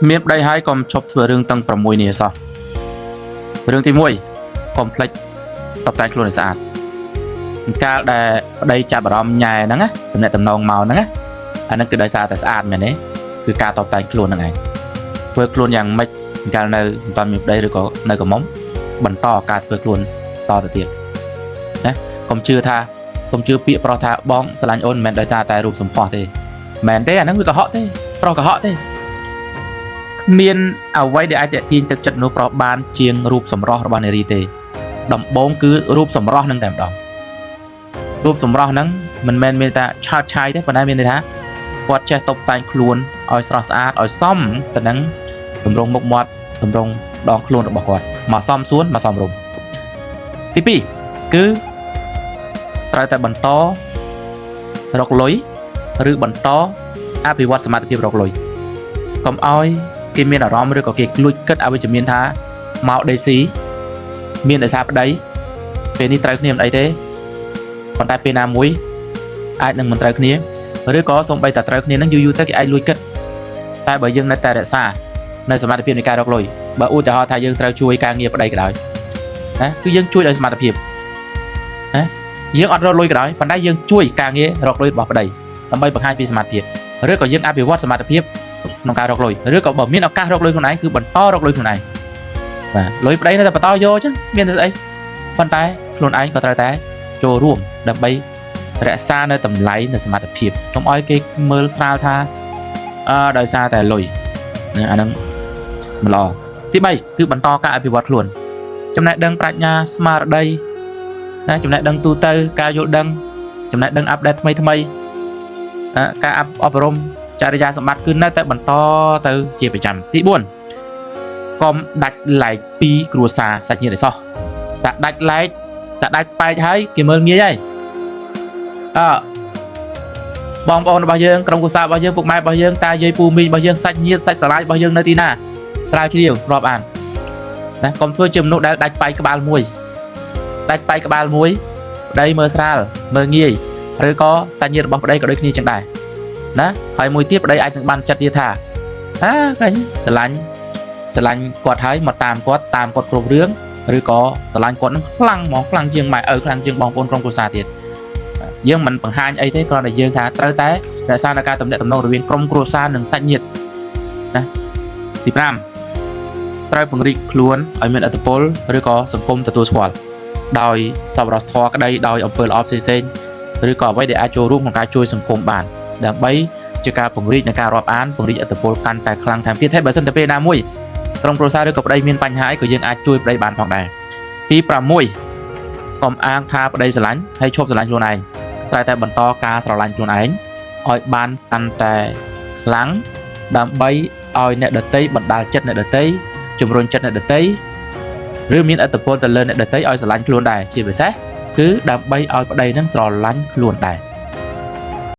មានប្តីហើយកុំឈប់ធ្វើរឿងទាំង6នេះឲ្យសោះរឿងទី1កុំភ្លេចតបតែងខ្លួនឲ្យស្អាតកាលដែលប្តីចាប់អារម្មណ៍ញ៉ែហ្នឹងណាតំណែងតំណងមកហ្នឹងណាអាហ្នឹងគឺដោយសារតែស្អាតមែនទេគឺការតបតែងខ្លួនហ្នឹងឯងធ្វើខ្លួនយ៉ាងម៉េចកាលនៅមិនតាន់មានប្តីឬក៏នៅក្រមុំបន្តការធ្វើខ្លួនតទៅទៀតណាកុំជឿថាកុំជឿពាក្យប្រុសថាបងស្រឡាញ់អូនមិនមែនដោយសារតែរូបសម្ផស្សទេមែនទេអាហ្នឹងវាកុហកទេប្រុសកុហកទេ គ្មានអ្វីដែលអាចទាក់ទាញទឹកចិត្តមនុស្សប្រុសបានជាងរូបសម្រស់របស់នារីទេដំបូងគឺរូបសម្រស់នឹងតែម្ដងរូបសម្រស់ហ្នឹងមិនមែនមានតែឆើតឆាយទេប៉ុន្តែមានន័យថាគាត់ចេះតុបតែងខ្លួនឲ្យស្រស់ស្អាតឲ្យសមទៅនឹងទម្រង់មុខមាត់ទម្រង់ដងខ្លួនរបស់គាត់មកសមសួនមកសមរម្យទី2គឺត្រូវតែបន្តរកលុយឬបន្តអភិវឌ្ឍសមត្ថភាពរកលុយកុំឲ្យ គេមានអារម្មណ៍ឬក៏គេលួចគិតអវិជ្ជមានថាមក DC មានដោយសារប្តីពេលនេះត្រូវគ្នាមិនអីទេប៉ុន្តែពេលណាមួយអាចនឹងមិនត្រូវគ្នាឬក៏សូម្បីតែត្រូវគ្នានឹងយូរយូរទៅគេអាចលួចគិតតែបើយើងនៅតែរក្សានៅសមត្ថភាពនៃការរកលុយបើឧទាហរណ៍ថាយើងត្រូវជួយការងារប្តីក៏ដោយណាគឺយើងជួយដោយសមត្ថភាពណាយើងអត់រកលុយក៏ដោយប៉ុន្តែយើងជួយការងាររកលុយរបស់ប្តីដើម្បីបង្ហាញពីសមត្ថភាពឬក៏យើងអភិវឌ្ឍសមត្ថភាព ក្នុងការរកលុយឬក៏បើមានឱកាសរកលុយខ្លួនឯងគឺបន្តរកលុយខ្លួនឯងបាទលុយប្តីនៅតែបន្តយកអញ្ចឹងមានតែស្អីប៉ុន្តែខ្លួនឯងក៏ត្រូវតែចូលរួមដើម្បីរក្សានៅតម្លៃនៅសមត្ថភាពកុំឲ្យគេមើលស្រាលថាអឺដោយសារតែលុយណាអាហ្នឹងមិនល្អទី3គឺបន្តការអភិវឌ្ឍខ្លួនចំណេះដឹងប្រាជ្ញាស្មារតីណាចំណេះដឹងទូទៅការយល់ដឹងចំណេះដឹង update ថ្មីថ្មីអ่ะការអប់រំ ចរិយាសម្បត្តិគឺនៅតែបន្តទៅជាប្រចាំទី4កុំដាច់ឡែកពីគ្រួសារសាច់ញាតិឲ្យសោះតែដាច់ឡែកតែដាច់បែកហើយគេមើលងាយហើយអើបងប្អូនរបស់យើងក្រុមគ្រួសាររបស់យើងពុកម៉ែរបស់យើងតាយាយពូមីងរបស់យើងសាច់ញាតិសាច់ស្រឡាយរបស់យើងនៅទីណាស្រាវជ្រាវរាប់អានណាកុំធ្វើជាមនុស្សដែលដាច់បែកក្បាលមួយដាច់បែកក្បាលមួយប្តីមើលស្រាលមើលងាយឬក៏សាច់ញាតិរបស់ប្តីក៏ដូចគ្នាចឹងដែរ ណាហើយមួយទៀតប្តីអាចនឹងបានចិត្តទៀតថាអាឃើញស្រឡាញ់ស្រឡាញ់គាត់ហើយមកតាមគាត់តាមគាត់គ្រប់រឿងឬក៏ស្រឡាញ់គាត់នឹងខ្លាំងហ្មងខ្លាំងជាងម៉ែឪខ្លាំងជាងបងប្អូនក្រុមគ្រួសារទៀតយើងមិនបង្ហាញអីទេគ្រាន់តែយើងថាត្រូវតែរក្សានៅការទំនាក់ទំនងរវាងក្រុមគ្រួសារនិងសាច់ញាតិណាទី5ត្រូវពង្រីកខ្លួនឲ្យមានឥទ្ធិពលឬក៏សង្គមទទួលស្គាល់ដោយសប្បុរសធម៌ក្តីដោយអំពើល្អផ្សេងៗឬក៏អ្វីដែលអាចចូលរួមក្នុងការជួយសង្គមបានដើម្បី ជាការពង្រីកនៃការរាប់អានពង្រីកឥទ្ធិពលកាន់តែខ្លាំងថែមទៀតហើយបើសិនតែពេលណាមួយក្រុមគ្រួសារឬក៏ប្តីមានបញ្ហាអីក៏យើងអាចជួយប្តីបានផងដែរទី6កុំអាងថាប្តីស្រឡាញ់ហើយឈប់ស្រឡាញ់ខ្លួនឯងត្រូវតែបន្តការស្រឡាញ់ខ្លួនឯងឲ្យបានកាន់តែខ្លាំងដើម្បីឲ្យអ្នកដទៃបណ្ដាលចិត្តអ្នកដទៃជំរុញចិត្តអ្នកដទៃឬមានឥទ្ធិពលទៅលើអ្នកដទៃឲ្យស្រឡាញ់ខ្លួនដែរជាពិសេសគឺដើម្បីឲ្យប្តីនឹងស្រឡាញ់ខ្លួនដែរ។